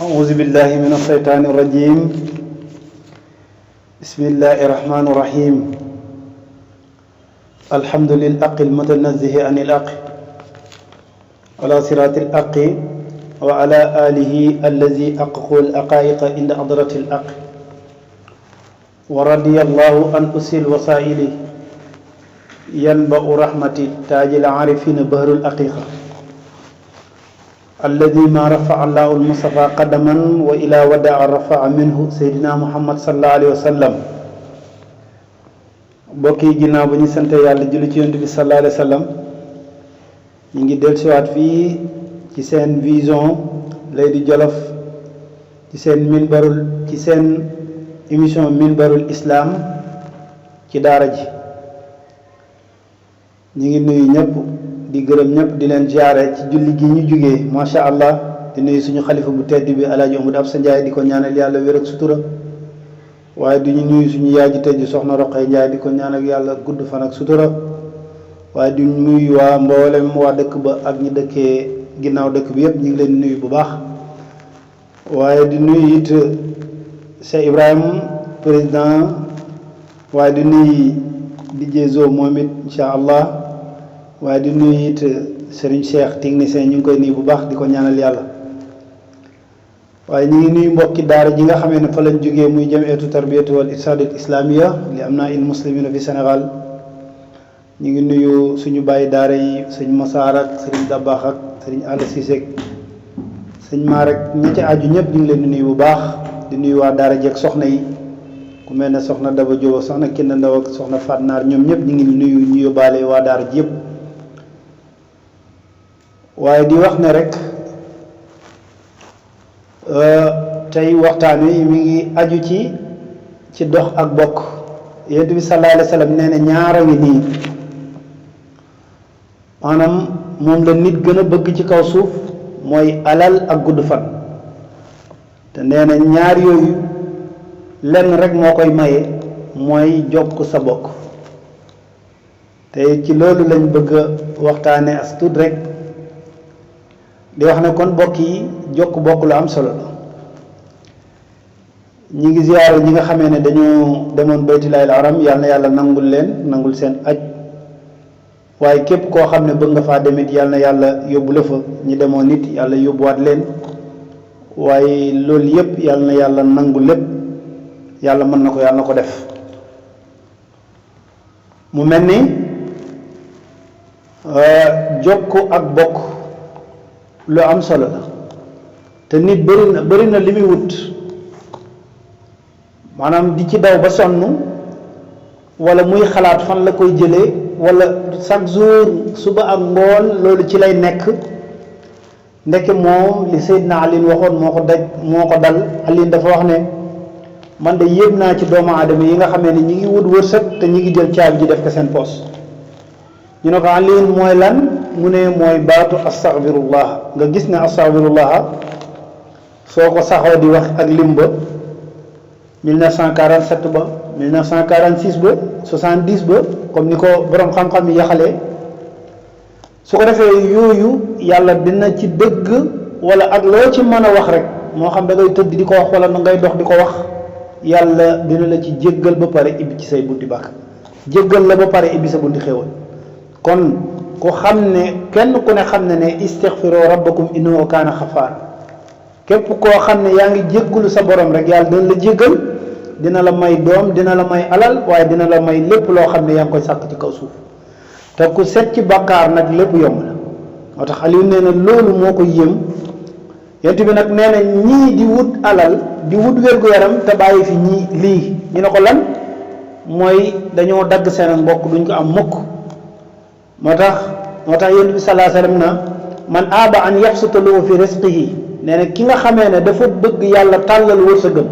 أعوذ بالله من الشيطان الرجيم بسم الله الرحمن الرحيم الحمد للحق المتنزه عن الحق على صراط الحق وعلى آله الذي أحقق الحقائق عند حضرة الحق ورضي الله عن أسي الوسائل ينبع رحمة تاج العارفين بحر الحقيقة الذي ما رفع الله المصطفى قدما وإلى ودع رفع منه سيدنا محمد صلى الله عليه وسلم bokki ginnaaw ba ñu sant yàlla julli ci yonent bi sallallahu alayhi wa sallam ñu ngi dellusiwaat fii ci seen vision Leydi Jolof ci seen émission minbarul islam ci daara ji ñu ngi nuyu ñëpp di gërëm ñëpp di leen ziare ci julli gi ñu jugee macha allah di nuyu suñu xalifa bu tedd bi Alaaji Amadou Absa Ndiaye di ko ñaanal yàlla wér ak sutura waaye du ñu nuyu suñu yaay ji tëj soxna Roqay Ndiaye di ko ñaanal yàlla gudd fan ak sutura waaye du nuyu waa mboolem waa dëkk ba ak ñi dëkkee ginnaaw dëkk bi yëpp ñu ngi leen nuyu bu baax waaye di nuyu it Cheikh Ibrahima président waaye di nuyu DJ Zo moom it incha allah waaye di nuyu it Serigne Cheikh technicien ñu ngi koy nuyu bu baax di ko ñaanal yàlla waaye ñu ngi nuyu mbokki daara ji nga xamee ne fa lañ jógee muy jamiyatu tarbiyatu wal irshad islamiya li am naa il muslimina fi Sénégal ñu ngi nuyu suñu bàyyi daara yi sëñ Massar ak Serigne Dabax ak Serigne Alla Cissé sëñ maa rek ñi ci aju ñëpp ñu ngi leen di nuyu bu baax di nuyu waa daara ji ak soxna yi ku mel ne soxna Daba Diop soxna Kinda Ndaw ak soxna Fat Naar ñoom ñëpp ñu ngi nuyu ñu yóbbaale waa daara ji yëpp waaye di wax ne rek tey waxtaan wi mi ngi aju ci dox ak bokk Yonent bi sallallahu alayhi wa sallam nee na ñaara ngi nii maanaam moom la nit gën a bëgg ci kaw suuf mooy alal ak gudd fan te nee na ñaar yooyu lenn rek moo koy maye mooy jokk sa bokk te ci loolu lañ bëgg a waxtaane as tuut rek di wax ne kon bokk yi jokk bokk lu am solo la ñi ngi ziyaare ñi nga xamee ne dañoo demoon baytullaahil haram yàlla na yàlla nangul leen nangul seen aj waaye képp koo xam ne bëgg nga faa demit yàlla na yàlla yóbbu la fa ñi demoon nit yàlla yóbbuwaat leen waaye loolu yépp yàlla na yàlla nangu lépp yàlla mën na ko yàlla na ko def mu mel ni jokk ak bokk lu am solo la te nit bëri na li muy wut maanaam di ci daw ba sonn wala muy xalaat fan la koy jëlee wala chaque jour suba ak ngoon loolu ci lay nekk ndeke moom li Seydina Ali waxoon moo ko dal Ali dafa wax ne man de yéem naa ci doomu aadama yi nga xamee ne ñi ngi wut wërsëg te ñi ngi jël caabi ji def ko seen poos ñu ne ko Ali mooy lan mu ne mooy baatu astaghfirullah nga gis ne astaghfirullah soo ko saxoo di wax ak lim ba 1947 ba 1946 ba 70 ba comme ni ko borom xam-xam yi yaxalee su ko defee yooyu yàlla dina ci dëgg wala ak loo ci mën a wax rek moo xam da ngay tëdd di ko wax wala na ngay dox di ko wax yàlla dina la ci jéggal ba pare ibbi ci say bunti bàkk jéggal la ba pare ibbi sa bunti xéewal kon ku xam ne kenn ku ne xam ne ne istighfiru rabbakum innahu kaana xafaar képp koo xam ne yaa ngi jéggalu sa borom rek yàlla dina la jéggal dina la may doom dina la may alal waaye dina la may lépp loo xam ne yaa ngi koy sàkk ci kaw suuf te ku set ci bàkkaar nag lépp yomb la moo tax Aliou nee na loolu moo ko yéem yent bi nag nee na ñii di wut alal di wut wér-gu-yaram te bàyyi fi ñii lii ñu ne ko lan mooy dañoo dagg seen mbokk duñ ko am mukk moo tax yonent bi sallallahu alayhi wa sallam na man aaba an yabsuta lahu fi rizqihi nee na ki nga xamee ne dafa bëgg yàlla tàllal wërsëgam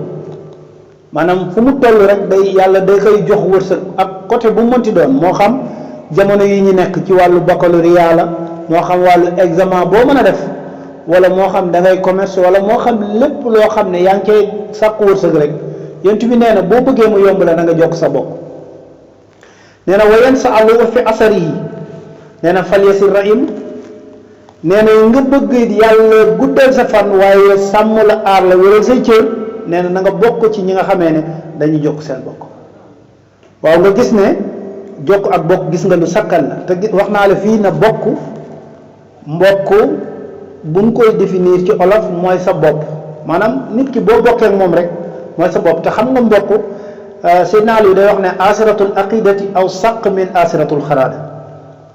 maanaam fu mu toll rek yàlla day koy jox wërsëg ak côté bu mënti doon moo xam jamono yi ñu nekk ci wàllu baccalauréat la moo xam wàllu examen boo mën a def wala moo xam da ngay commerce wala moo xam lépp loo xam ne yaa ngi koy sàkku wërsëg rek yonent bi nee na boo bëggee mu yomb la da nga jokk sa bokk nee na wayen sa àllu fi asari yi nee na fal yasir rahim nee na nga bëgg yàlla guddal sa fan waaye sàmm la aar la wéral say cër nee na nga bokk ci ñi nga xamee ne dañuy jokk seen bokk. waaw nga gis ne jokk ak bokk gis nga lu sakkal la te wax naa la fii na mbokk buñ koy définir ci olof mooy sa bopp maanaam nit ki boo bokkee ak moom rek mooy sa bopp te xam nga mbokk Seydina Ali day wax ne asiratul aqidati aw saq min asiratul xaraada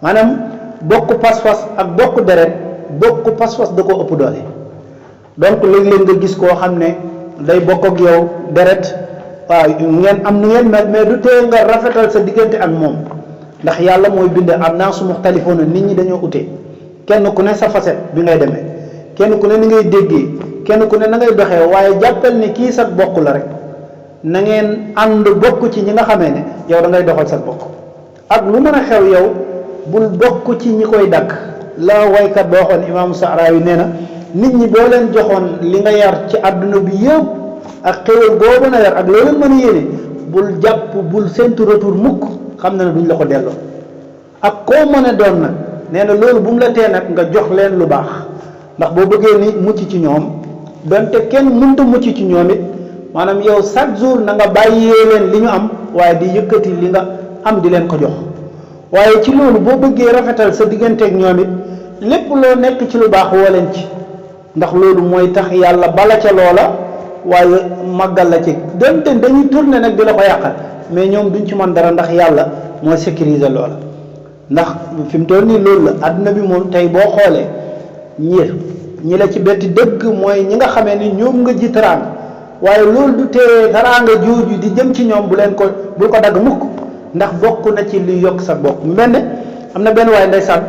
maanaam bokk pas-pas ak bokk deret bokk pas-pas da koo ëpp doole. donc léeg-léeg nga gis koo xam ne day bokk ak yow deret waaw ngeen am nu ngeen mel mais du tee nga rafetal sa diggante ak moom ndax yàlla mooy bind annaasu muxtalifuuna nit ñi dañoo ute kenn ku ne sa facette bi ngay demee kenn ku ne ni ngay déggee kenn ku ne na ngay doxee waaye jàppal ne kii sa bokk la rek na ngeen ànd bokk ci ñi nga xamee ne yow da ngay doxal sa bokk ak lu mën a xew yow bul bokk ci ñi koy dakk la waykat boo xoon imaamu Saaraawi nee na nit ñi boo leen joxoon li nga yar ci àdduna bi yëpp ak xéwal boo mën a yar ak loo leen mën a yéene bul jàpp bul séntu retour mukk xam na ne duñ la ko delloo ak koo mën a doon nag nee na loolu bu mu la tee nag nga jox leen lu baax ndax boo bëggee ni mucc ci ñoom donte kenn mënta mucc ci ñoom it maanaam yow chaque jour na nga bàyyee leen li ñu am waaye di yëkkati li nga am di leen ko jox waaye ci loolu boo bëggee rafetal sa digganteeg ñoom it lépp loo nekk ci lu baax woo leen ci ndax loolu mooy tax yàlla bala ca loola waaye màggal la ci donte dañuy tourné nag di la ko yàqal mais ñoom duñ ci mën dara ndax yàlla mooy sécuriser loola. ndax fi mu toll nii loolu la àdduna bi moom tey boo xoolee ñi la ci betti dëgg mooy ñi nga xamee ni ñoom nga ji teraanga waaye loolu du tee teraanga jooju di jëm ci ñoom bul ko dagg mukk ndax bokk na ci li yokk sa bokk mu mel ne am na benn waaye ndeysaan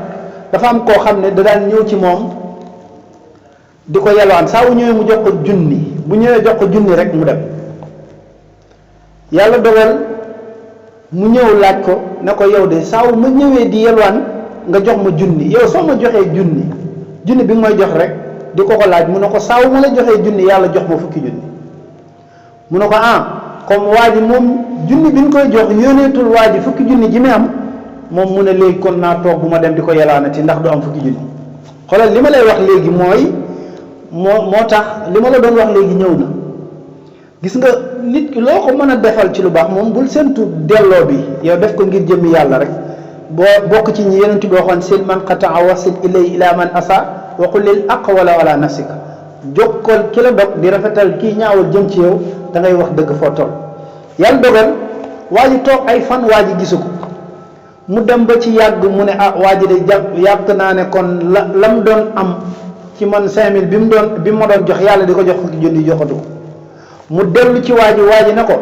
dafa am koo xam ne da daan ñëw ci moom di ko yelwaan saa wu ñëwee mu jox ko junni bu ñëwee jox ko junni rek mu dem yàlla dogal mu ñëw laaj ko ne ko yow de saa wu ma ñëwee di yelwaan nga jox ma junni yow soo ma joxee junni bi nga may jox rek di ko laaj mu ne ko saa wu ma la joxee junni yàlla jox ma fukki junni mu ne ko comme waa ji moom junni bi ñu koy jox yónneetul waa ji fukki junni ji mi am moom mu ne léegi kon naa toog bu ma dem di ko yelaanati ndax du am fukki junni xoolal li ma lay wax léegi mooy moo tax li ma la doon wax léegi ñëw na gis nga nit ki loo ko mën a defal ci lu baax moom bul séntu delloo bi yow def ko ngir jëmmi yàlla rek boo bokk ci ñi yeneen bi waxoon sil man qataa wasil ilay ila man asa wa qul lil aqwala wala nafsika jokkal ki la dog di rafetal kii ñaawal jëm ci yow da ngay wax dëgg foo toll yàlla dogal waa ji toog ay fan waa ji gisu ko mu dem ba ci yàgg mu ne waa ji de yàgg naa ne kon lam doon am ci man 5000 bi ma doon jox yàlla di ko jox fukki junni joxatu ko mu dellu ci waa ji ne ko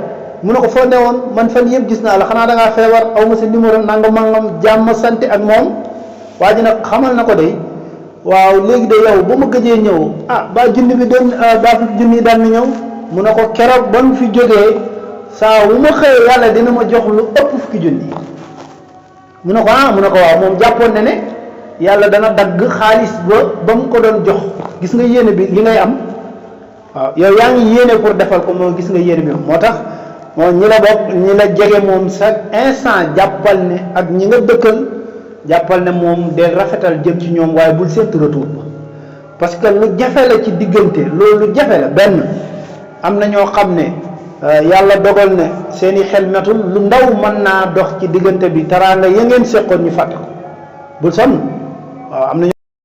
mu ne ko foo newoon man fan yëpp gis naa la xanaa da ngaa feebar aw ma sa numéro nangam mangam jàmm sant ak moom waa ji nag xamal na ko de waaw léegi de yow ba ma gëjee ñëw ba junni bi doon ba fukki junni daan na ñëw mu ne ko keroog ba mu fi jógee saa wu ma xëyee yàlla dina ma jox lu ëpp fukki junni mu ne ko waaw moom jàppoon na ne yàlla dana dagg xaalis ba mu ko doon jox gis nga yéene bi li ngay am waaw yow yaa ngi yéene pour defal ko moom gis nga yéene bi moo tax moom ñi la bokk ñi la jege moom chaque instant jàppal ne ak ñi nga dëkkal jàppal ne moom de rafetal jëm ci ñoom waaye bul seetu retour ba parce que lu jafe la ci diggante loolu lu jafe la benn am na ñoo xam ne yàlla dogal ne seeni xel metul lu ndaw mën naa dox ci diggante bi teraanga ya ngeen seqoon ñu fàtte ko bul sonn waaw am na